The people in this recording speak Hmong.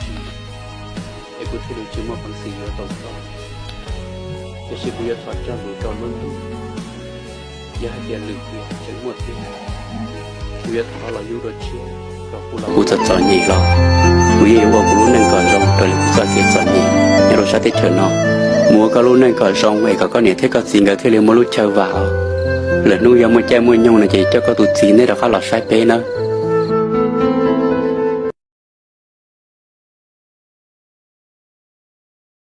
tsis, es kuv thiaj li tsis muaj peev xwm yuav tau koj. Tiam sis kuv yuav thov cog lus rau lub ntuj, yog hais tias lwm tiam tseem muaj tiag, kuv yuav thov los yug dua tshiab, kuv txom txom nyem los kuv yeej yuav ua kuv lub neej kom zoo raws li kuv txoj kev txom nyem nyob rau sab teb chaws no. Mus ua koj lub neej kom zoo es kom koj niam thiab koj txiv nkawd thiaj li muaj lub chaw vam os. Lwm hnub yog muaj caij muaj nyoog no ces coj koj tus txiv neb rov qab los saib peb nawb.